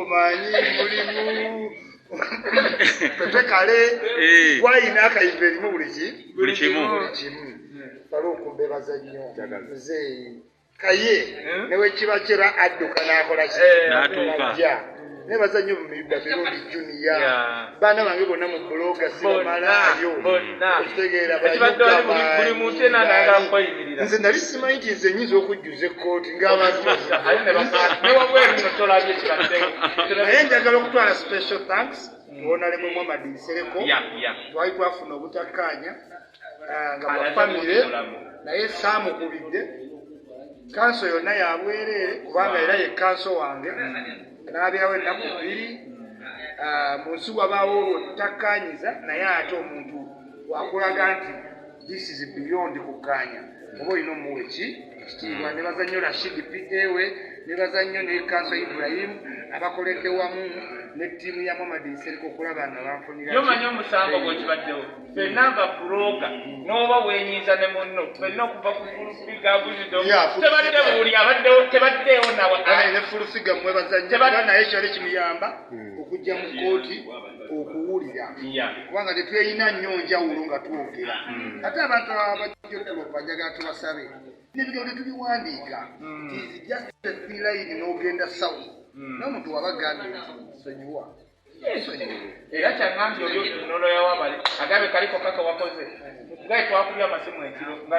Manyi, mulimu Pepe Kale, wayina akayimba erimu buli ki? Buli kimu. Buli kimu. Faluuku, mbebaza nnyo, muzeeyi Kaye, newekiba kyera adduka n'akola ki? N'atuuka. Najja. Nebaza nnyo Mirundi Junior, baana bange bonna mu buloga sibamalaayo. Bonna. Okitegeera? Ekibadde wali buli muntu yenna anayagala kweyimirira. Nze nali simanyi nti nze nyinza okujjuza ekkooti ng'abantu. Ate ne wabweru nno tolabye kibaddewo. Naye njagala okutwala special thanks Honorable Muhammad Nsereko. Twali twafuna obutakkaanya nga bwa Alaze famire, mulamu. naye saamukubidde. Counsel yonna yabwereere, kubanga era ye counsel wange. N'abeerawo ennaku 2. Mu nsi wabaawo olwotakkaanyiza, naye ate omuntu wakulaga nti this is beyond kukkaanya, oba olina omuwa eki ekitiibwa. Nebaza nnyo Rashid pa we, nebaza nnyo ne counsel Ibrahim abakoledde wamu ne ttiimu ya Muhammad Nsereko okulaba nga banfunira. Yomanyi omusango gwekibaddewo, ffenna nga blogger n'oba weenyiiza ne munno, ffenna okuva ku Full Figure Wisdom, tebadde buli abaddewo, tebaddeewo nawe. Banaye ne Full Figure mwebaza nnyo, kuba naye kyali kimuyamba okujja mu kkooti okuwulira, kubanga tetweyina nnyo njawulo nga twogera. Ate abantu abajja otulopa, njagala tubasabe, n'ebigambo tetubiwandiika. It is just a thin line n'ogenda south n'omuntu waba agambye nti sonyiwa, sonyiwa. Era kyaŋŋambye oli noloya wabali agambye kaliko kaka wakoze gaye twakubye amasimu ekiro nga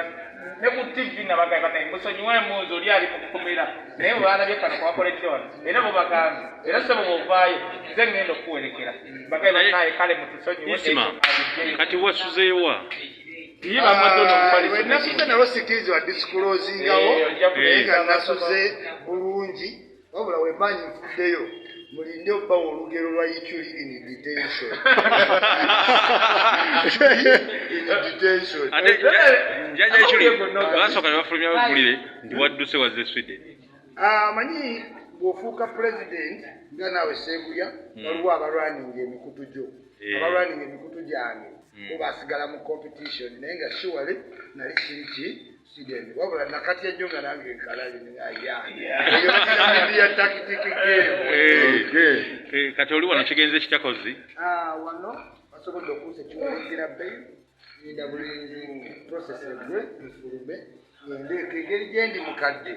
ne ku TV nabagaye banaye musonyiwe emuuzi oli ali mu kukumira, naye bwe balabye kano kwakoledde wano, era bwe bagambye, era sebo bw'ovaayo nze ŋŋenda okukuwerekera, bagaye banaye kale mutusonyiwe. Isima, Ekyo abiggyeyo. Kati wasuzeewa? Ye bamuwadde ono omufaliso. We nasuze nabo sikirizi wa disclosingawo, Ojja naye nga kuteesa. nasuze bulungi. Wabula wembanyi nfuddeyo, mulinde obbawa olugero lwa Ichuli in detention. Ichuli in detention. Ate jjajja Ichuli, basooka ne bafulumya bagulire nti wadduse wazze Sweden. Ah, manyi bw'ofuuka president nga naawe Seeguya, waliwo abalwaninga emikutu gyo, abalwaninga emikutu gyange, bo basigala mu competition, naye nga surely nali kiri ki Sweden. Wabula nakatya nnyo nga nange nkalabi aya eyo media tactic game. Kati oli wano kigenze kityakozi? Ah, wano basobodde okusecuringira bail, ninda bulinzi process egwe nfulume ngendeeko. Engeri gyendi mukadde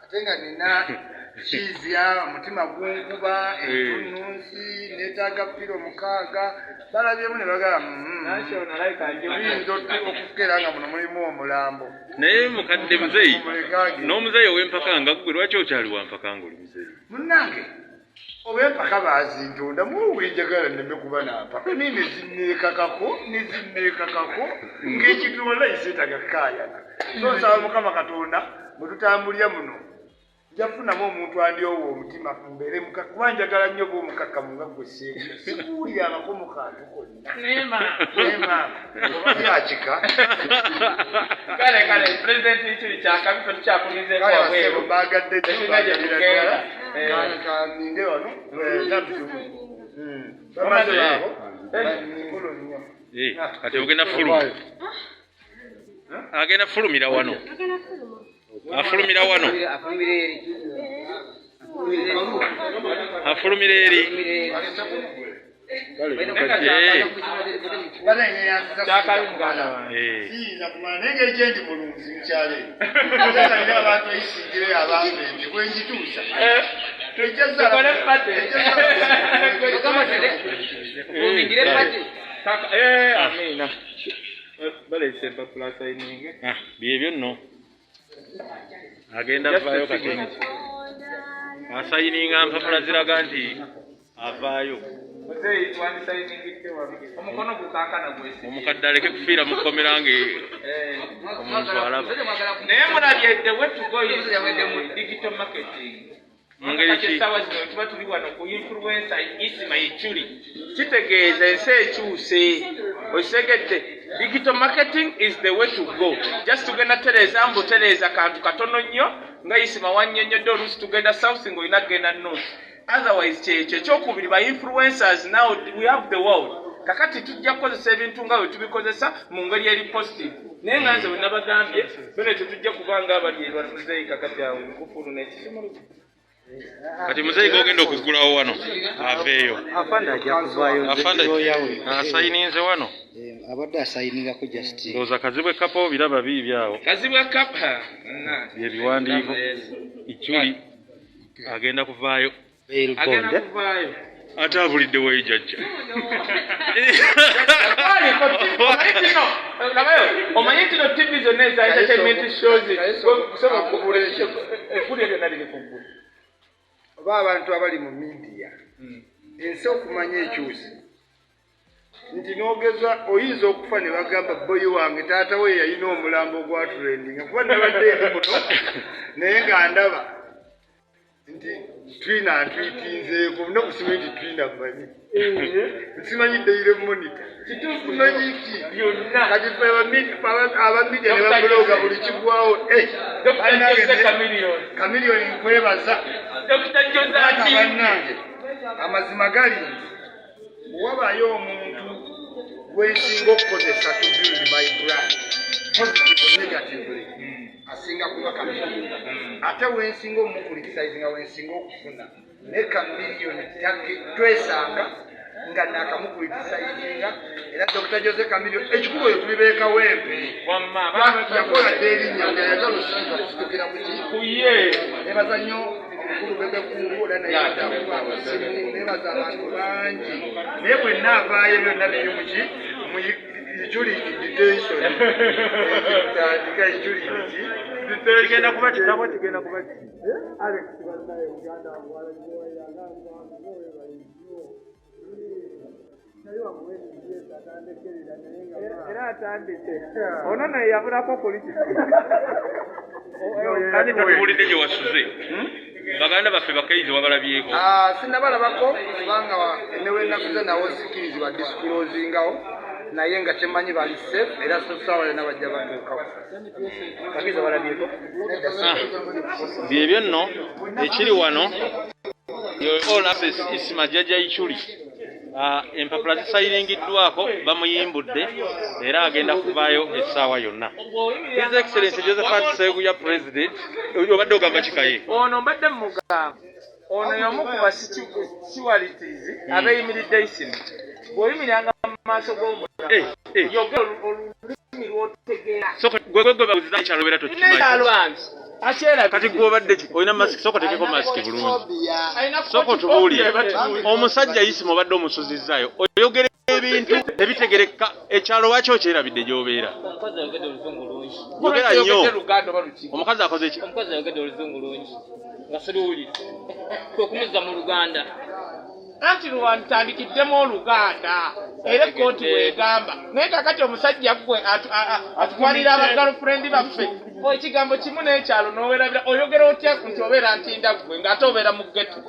ate nga nina kiizya, omutima gunkuba entunnunsi, neetaaga pillow 6. Balabyemu ne bagala, "Tuyinza okukeera nga muno mulimu omulambo." Naye mukadde muzeeyi, Mulekage. n'omuzeeyi ow'empaka nga ggwe, lwaki okyali wampaka ng'oli muzeeyi? Munnange, obwempaka bazintonda muwe, njagala nneme kuba nampaka, naye nezinneekakako, nezinneekakako ng'ekintu wallahi seetaga kaayana. So nsaba Mukama Katonda bwe tutambulira muno nja kufunamu omuntu andyowa omutima mbeere muka, kuba njagala nnyo oba omukakkamu nga gwe Seeguya. Sikuwulirangako mu kantu konna. Naye maama. Naye maama oba byakika. Kale kale, pulezidenti Ichuli, kyakabi fe tukyakulinzeeko Kale wabweru. basebo, bagadde nnyo. Tetulina gye Bagalira tugenda. ddala. Kaninde wano bamaze baabo nkulu nnyo. Kati ogenda fuluma, agenda fulumira wano, afulumira wano, afulumira eri. Kyakabi muganda wange. Siyinza kumala, naye engeri gye ndi mulunzi mukyalo eyo, ate nga nina abantu eyisingire abambe bwe njituusa Tukole party. Kaka, amiina. Baleese empapula asayininge. Ah, byebyo nno, agenda avaayo kati asayininga mpapula ziraga nti avaayo. Muzeeyi, wandisayiningidde wano. Omukono gukaakana gwesi. Omukadde aleke kufiira mu kkomera nge omuntu alaba. Naye mulabye the way to go is digital marketing. Mu ngeri ki? Essaawa zino tuba tuli wano ku influencer Isima Ichuli, kitegeeza ensi ekyuse, okitegedde? Digital marketing is the way to go. Just tugenda tereeza mbu tereeza kantu katono nnyo nga Isima wannyonnyodde. Oluusi tugenda south ng'olina kugenda north, otherwise kyekyo. Ekyokubiri, ba influencers, now we have the world. Kakati tujja kukozesa ebintu nga bwe tubikozesa mu ngeri eri positive, naye nga nze bwe nabagambye bene tetujja kuba nga abali erwa muzeeyi. Kakati awo nkufulu n'ekisumuluzo. Kati muzeeyi gogenda okuggulawo wano aveeyo. Afande ajja kuvaayo. Afande lawyer we. Asayininze wano. Eh, abadde asayiningako just. Ndowooza Kazibwe Kapo biraba biibi awo. Kazibwe Kapa. Byebiwandiiko. Ichuli agenda kuvaayo. Bail bond. Agenda kuvaayo. Ate abulidde weyo jjajja. Omanyi nti no TV zonna eza entertainment shows eggulire lyonna liri ku ggulu. Oba abantu abali mu media, ensi okumanya ekyusi nti n'ogeza oyinza okufa ne bagamba boyi wange taata we yalina omulambo ogwa trending, kuba nabadde eri muno naye nga ndaba nti Trina ntwitinzeeko nokusimanyi nti Trina mmanyi, simanyi Daily Monitor, simanyi ki. Byonna. Kati ffe aba media ne babuloga buli kigwawo. Dr. Jose Chameleone. Chameleone nkwebaza. Dr. Jose Taata Ati. bannange, amazima gali nti bwewabaayo omuntu gwensinga okukozesa to build my brand, positive or negatively, asinga kuba Chameleone. Ate wensinga omucriticizinga, wensinga okufuna. Naye Chameleone twesanga nga nakamucriticizinga. Era Dr. Jose Chameleone, ekikulu oyo tulibeekawo empe. Wamma. Yakola dda erinnya nga yagala osinga kusitukira kuki. Ku ye. Nebaza nnyo omukulu Bebe Cool, era naye atakuba amasimu. Nebaza abantu bangi, naye bwe naavaayo byonna biri muki mu Ichuli detention. Tandika Ichuli ki. Kigenda kuba kitabo, kigenda kuba ki? Alex bannaye Uganda. Era atandise. Ono naye yabulako polisi. Kati tatubuulidde gye wasuze. Baganda baffe bakaizi wabalabyeko? Ah, sinnabalabako kubanga newenakuze nawo sikirizibwa disclosingawo, naye nga kyemmanyi bali safe era saawa yonna bajja batuukawo. Kakiza balabyeko? Byebyo nno ekiri wano. All Access, Isima Jjajja Ichuli. Ah, empapula zisayiringiddwako, bamuyimbudde era agenda kuvaayo essaawa yonna. His Excellency Josephat Seguya, President, obadde ogamba kikaye? Ono mbadde mugamba, ono y'omu ku ba sureties abeeyimiridde Isima. Bw'oyimiranga mu maaso g'omulamu, yogera olulimi lw'otegeera. Sooka gwe gwe gwe babuuziza ekyalo obeera tokimanyi. N'ekyalo bambi akyerabidde. Kati gwe obadde ki? Olina masiki, sooka oteekeko masiki bulungi. Sooka otubuulire, omusajja Isima obadde omusuzizzaayo, oyogera ebintu ebitegereka, ekyalo lwaki okyerabidde gy'obeera? Omukazi ayogedde oluzungu lungi. Yogera nnyo. Oyogedde Luganda oba Lukiga? Omukazi akoze ki? Omukazi ayogedde oluzungu lungi nga siruwulira, kwe kumuzza mu Luganda. Anti lwantandikiddemu Oluganda era ekkooti bwegamba. Naye kakati omusajja gwe atwalira abagirlfriend baffe ekigambo kimu n'ekyalo n'owerabira. Oyogera otya nti obeera Ntinda ggwe ng'ate obeera mu ghetto?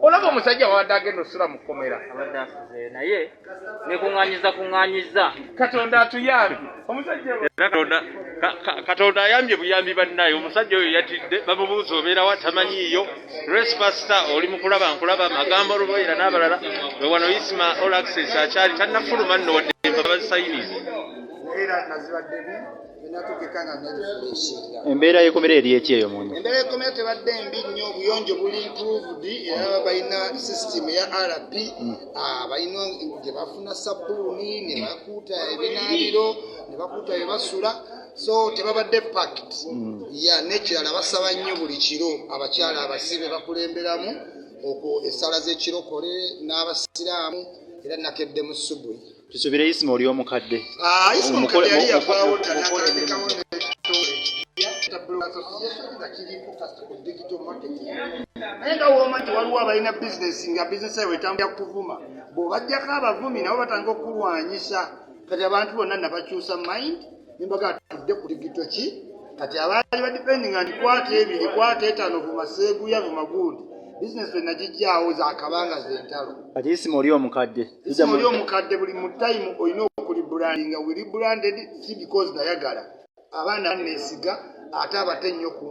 Olaba omusajja wabadde agenda osula mu kkomera. Abadde asuzeeyo naye nekuŋŋanyiza kuŋŋanyiza. Katonda atuyambye omusajja. Era Katonda Katonda ayambye buyambi bannaye. Omusajja oyo yatidde, bamubuuza obeerawa, tamanyiiyo. Respasta oli mu kulaba nkulaba magambo Luboyera n'abalala. We wano Isima All Access akyali tannafuluma nno wadde empapula bazisayinize. Era nazibaddemu enatuukeka nga nerefreshinga. Embeera y'ekomera eri eki eyo munda? Embeera y'ekomera tebadde mbi nnyo, obuyonjo buli improved era balina system ya rp. Ah, balina gye bafuna sabbuuni ne bakuuta ebinaabiro ne bakuuta bye basula, so tebabadde packed ya. N'ekirala basaba nnyo buli kiro, abakyala abasibe bakulemberamu okwo essala z'ekirokole n'abasiraamu, era nakedde mu subuhi. Tusubire Isima oli omukadde. Ah, Isima Mukole- omukadde yali yavaawo ddala, mukole n'atandikawo n'ekitongole ekipya, Blog Association, nga kiri focused ku digital marketing. Naye nga wooma nti waliwo abalina bizinesi nga bizinesi yaabwe etambulira kuvuma, bw'obajjako abavumi nabo batandika okulwanyisa. Kati abantu bonna nabakyusa mind nembaga tudde ku digital ki. Kati abaali badependinga nti kwata ebiri, kwata etaano, vuma Seeguya, vuma gundi, bizinesi we nagijjaawo zakabanga zentalo. Kati Isima oli omukadde. Isima oli omukadde, buli mu time olina okurebrandinga. We rebranded si because nayagala, abaana baneesiga ate abate nnyo ku